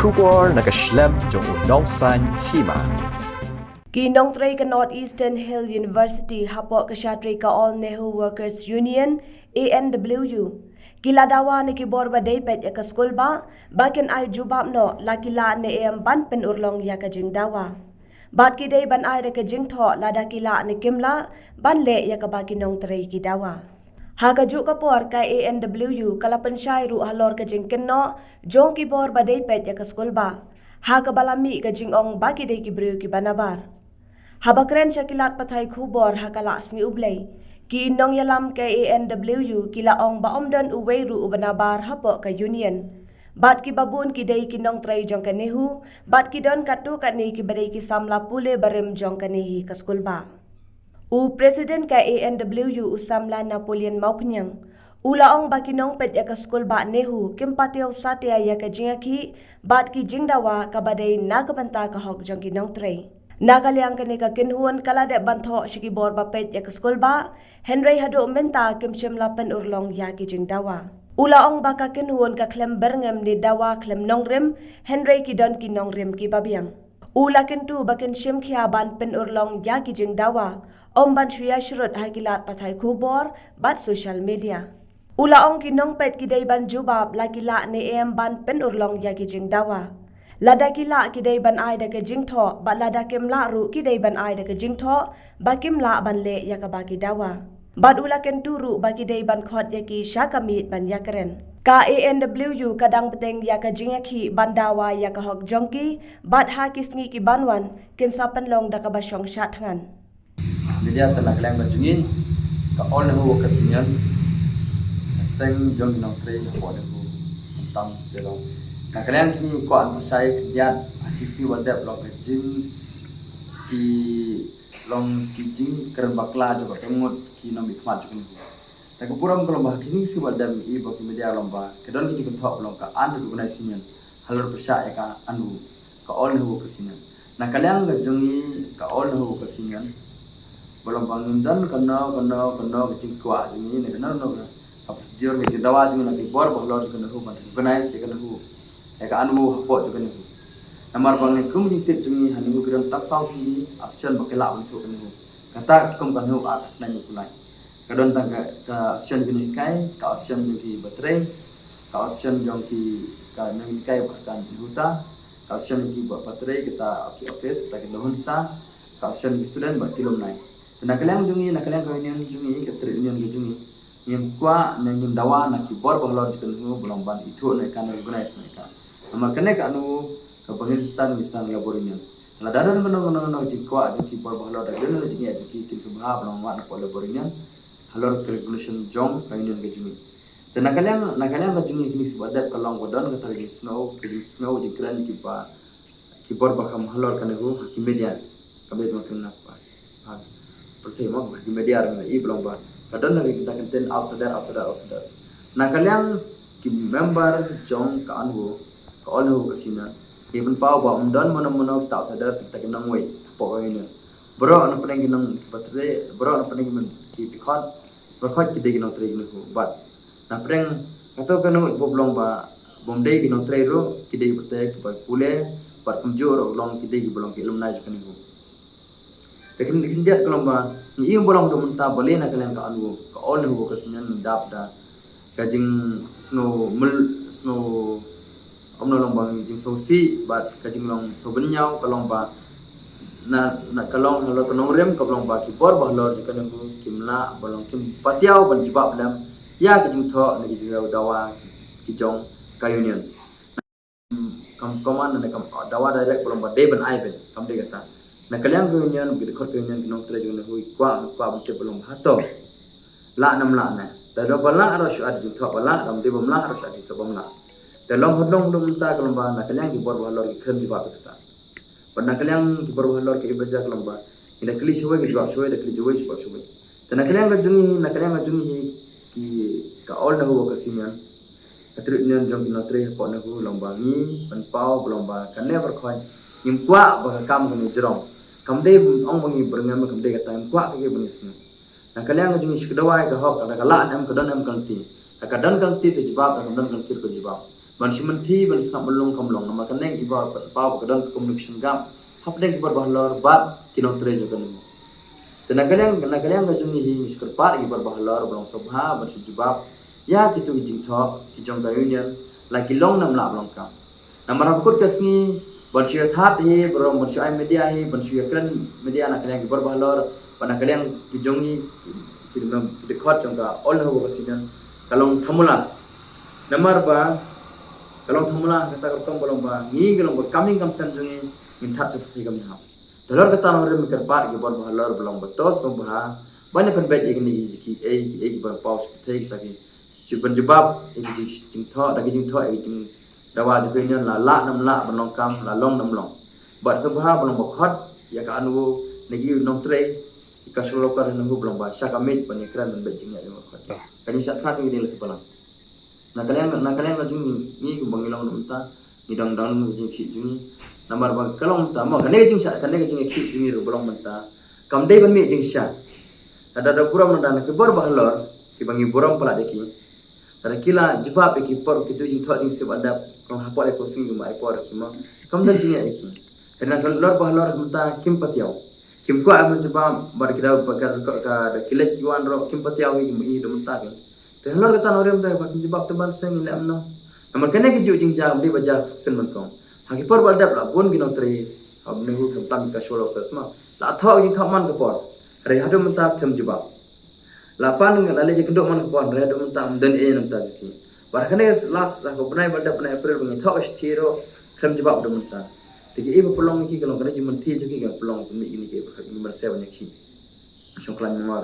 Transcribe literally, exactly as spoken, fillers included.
Khubor na ka shlem jong u nongsan hima. Ki nongtrei ka North Eastern Hill University hapoh ka shatri ka All Nehu Workers Union, A N W U, ki la dawa na ki bor ba dei peit ïa ka skulbah ba kin ai jubab noh la ki lah ne em ban pynurlong ïa ka jingdawa. Bad ki dei ban ai da ka jingthoh lada ki lah ne kim lah ban leh ïa kaba ki nongtrei ki dawa. Ha kajuh ka por ka A N W U ka la pynshai ruh halor ka jingkynnoh jong ki bor ba dei peit ïa ka skulbah, ha kaba la mih ka jingong ba ki dei ki briew kiba nabar. Haba kren sha ki lad pathai khubor ha ka Lah Sngi U Blei, ki nongïalam ka A N W U ki la ong ba ym don uwei ruh uba nabar hapoh ka union. Bad kiba bun ki dei ki nongtrei jong ka NEHU, bad ki don katto katne kiba dei ki samla pule barim jong kane hi ka skulbah. U President ka A N W U, u samla Napoleon Mawphniang, u la ong ba ki nongpeit ïa ka skulbah NEHU kim patiaw satia ïa ka jingïakhih bad ki jingdawa kaba dei na ka bynta ka hok jong ki nongtrei. Na ka liang kane ka kynhun ka la dep ban thoh sha ki bor ba peit ïa ka skulbah, hynrei haduh mynta kim shym la pynurlong ïa ki jingdawa. U la ong ba ka kynhun ka khlem byrngem ne dawa khlem nongrim, hynrei ki don ki nongrim kiba biang. U la kyntu ba kin shim khia ban pynurlong ïa ki jingdawa, ym ban shu ïashrut ha ki lad pathai khubor bad social media. U la ong ki nongpeit ki dei ban jubab la ki lah ne em ban pynurlong ïa ki jingdawa. Lada ki lah ki dei ban ai da ka jingthoh, bad lada kim lah ruh ki dei ban ai da ka jingthoh ba kim lah ban leh ïa kaba ki dawa. Bad u la kyntu ruh ba ki dei ban khot ïa ki sha ka miet ban ïakren. Ka A N W U ka dang bteng ïa ka jingïakhih ban dawa ïa ka hok jong ki, bad ha ki sngi ki ban wan kin sa pynlong da kaba shong shahthngan. Media, te na ka liang ka jong ngi ka All Nehu Workers Union, ka seng jong ki nongtrei hapoh NEHU, tam te long. Na ka liang jong ngi kwah ban pynshai khyndiat, ha ki sngi ba dep long ka jing, ki long ki jingkren bakla jong ka tyngkhuh ki nongmihkhmat jong ka NEHU. Te ka burom ka long ba ha kine ki sngi ba dep ngi i ba ki media long ba ka don ka jingkynthoh ba long ka unrecognized union halor pyrshah ïa ka ANWO, ka All Nehu Workers Union. Na ka liang ka jong ngi ka All Nehu Workers Union, ba long ba ngim don kano kano kano ka jingkwah jong ngi ne kano kano ka procedure ne jingdawa jong ngi na ki bor ba halor jong ka NEHU ban recognize ïa ka NEHU, ïa ka ANWO hapoh jong ka NEHU. Namar ba ngi kum jingtip jong ngi ha NEHU ki don tang saw tylli ki association ba ki lah ban ithuh ka NEHU. Kata kum ka NEHU Act nine eighty-nine. Ka don tang ka, ka association ki nonghikai, ka association jong ki ba trei, ka association jong ki, ka nonghikai bad ka NEHUTA, ka association jong ki ba, ba trei kata ki office, kata ki nonghyndai, ka association ki student bad ki alumni. Te na ka liang jong ngi, na ka liang ka union jong ngi, ka trade union ka jong ngi, ngim kwah ne ngim dawa na ki bor ba halor jong ka NEHU ba long ban ithuh ne ka, ne recognize ne ka. Namar kane ka ANWO kaba ngi stad, ngi stad Labour Union. Lada don kano kano kano ka jingkwah jong ki bor ba halor, da don kano ka jingeh jong ki, kin sa bha ban wan hapoh Labour Union halor ka recognition jong ka union ka jong ngi. Te na ka liang, na ka liang ka jong ngi kine ki sngi ba dep ka long ba don kata ka jingsngew, ka jingsngew jingkren kiba, ki bor ba kam halor ka NEHU ha ki media. Ka bit ma kren na pa, ha pyrthei mo, ha ki media ruh ngi i ba long ba ka don na ka, ka content outsider, outsider, outsider. Na ka liang ki member jong ka ANWO, ka All Nehu Workers Union, ngi pynpaw ba ym don mano mano kita outsider, kita ki nongwei hapoh ka union. Baroh na pdeng ki nong, ki ba trei, baroh na pdeng ki men, ki dkhot, baroh ki dei ki nongtrei ki NEHU. Bad na pdeng kato kano ba long ba, bym dei ki nongtrei ruh, ki dei ki ba trei, ki ba pule, bad kumjuh ruh long ki dei ki ba long ki alumni jong ka NEHU. Te khyn, khyndiat ka long ba ngi i ba long haduh mynta balei na ka liang ka ANWO, ka All Nehu Workers Union, ngi dap da ka jingsngew mul, sngew, ym na long ba ngi jingsngewsih bad ka jinglong sngewbynñiaw ka long ba na, na ka long halor ka nongrim ka long ba ki bor ba halor jong ka NEHU kim lah ba long kim patiaw ban jubab lem ïa ka jingthoh ne ka jingdawa ki jong ka union. Kam command ne kam dawa direct ba long ba dei ban ai beit, kam dei kata. Na ka liang ka union, ki dkhot ka union, ki nongtrei jong ka NEHU, kwah, kwah ban tip ba long ba hato lah ne ym lah ne. Te lada ba lah ruh shu ai jingthoh ba lah, lada dei bym lah ruh shu ai jingthoh bym lah. Te long haduh, haduh mynta ka long ba na ka liang ki bor ba halor ki kren jubab kata. Bad na ka liang ki bor ba halor ki i ba jia ka long ba ngi da kylli shawei ki jubab shawei, da kylli shawei jubab shawei. Te na ka liang ka jong ngi, na ka liang ka jong ngi hi ki, ka All Nehu Workers Union, ka trade union jong ki nongtrei hapoh NEHU, long ba ngi pynpaw ba long ba kane baroh ngim kwah ba ka kam kane jrong. Kam dei ong ba ngi byrngem, kam dei kata, ngim kwah ka ki ba ngi sngew. Na ka liang ka jong ngi shu dawa ïa ka hok, lada ka lah ne em, ka don em ka lynti. Lada ka don ka lynti te jubab, lada ka don ka lynti te jubab. ban shu mynthi, ban sngap mlung kam long. Namar kane i ba paw ba ka don ka communication gap hapdeng ki bor ba halor bad ki nongtrei jong kane. Te na ka liang, na ka liang ka jong ngi hi ngi shu kyrpad ki bor ba halor ba long sngewbha ban shu jubab ïa kitu ki jingthoh ki jong ka union, la ki long nam lah ba long kam. Namar ha kut ka sngi ban shu ïathat hi, ban shu ai media hi, ban shu ïakren media na ka liang ki bor ba halor, ba na ka liang ki jong ngi ki, ki, ki dkhot jong ka All Nehru Workers Union ka long thamula. Namar ba ka long thamula kata ka rukom ba long ba ngi ka long ba kam ïing kam sem jong ngi ngin that sha pyrthei kam ïahap. Te halor kata nongrim ngi kyrpad ki bor ba halor ba long ba to sngewbha ban ïa pynbeit ïa kine ki, ki, ei, ki, ei, ki bor paw sha pyrthei kita ki. Shu ban jubab ïa ki jing, jingthoh, da ki jingthoh ïa ki jingdawa jong ka union la lah nam lah ban long kam, la long nam long. Bad sngewbha ba long ba khot ïa ka N G O ne ki nongtrei, ki casual worker ne ki ba long ba sha ka miej ban ïakren ban beit jingeh jong ka khot. Ka jingshah thngan ngi dei la sngewbha lang. Na ka liang, na ka liang ka jong ngi kumba ngi long mynta, ngi dang dang ngi jingkhih jong ngi. Namar ba ka long mynta mo kane ka jingshah, kane ka jingkhih jong ngi ruh ba long mynta kam dei ban mih jingshah. Lada da burom lada na ki bor ba halor kiba ngi burom palat ïa ki, lada ki la jubab ïa ki por kitu jingthoh jingsngewbha dap kong hapoh ïa ko sngi kumba ai por ïa ki mo, kam don jingeh ïa ki. Hynrei na ka lor ba halor mynta kim pat ïaw. Kim kwah ban jubab bad ki da ba ka, ka, ka da ki leit ki wan ruh kim pat ïaw hi, kim ïohi da mynta ki. Te halor kata nongrim te ba kim jubab te ban seng ngi leh kumno. Namar kane ka juh jingjia kam dei ba jia sien man kong. Ha ki por ba la dep la bun ki nongtrei ha N G O khamtam ki casual workers ma la thoh jingthoh man ka por. Hynrei haduh mynta kim jubab. La pan la leit ïakynduh man ka por, hynrei haduh mynta ym don ei na bynta jong ki. Bad ha kane ka last ha ka bnai ba la dep, bnai April ba ngi thoh ka shithi ruh kim jubab haduh mynta. Te ki ei ba pynlong ïa ki ka long kane jingmynthi jong ki, ka pynlong pynmih kine ki ba ka jingmynsaw ban ïakhih. Shong khlaiñ namar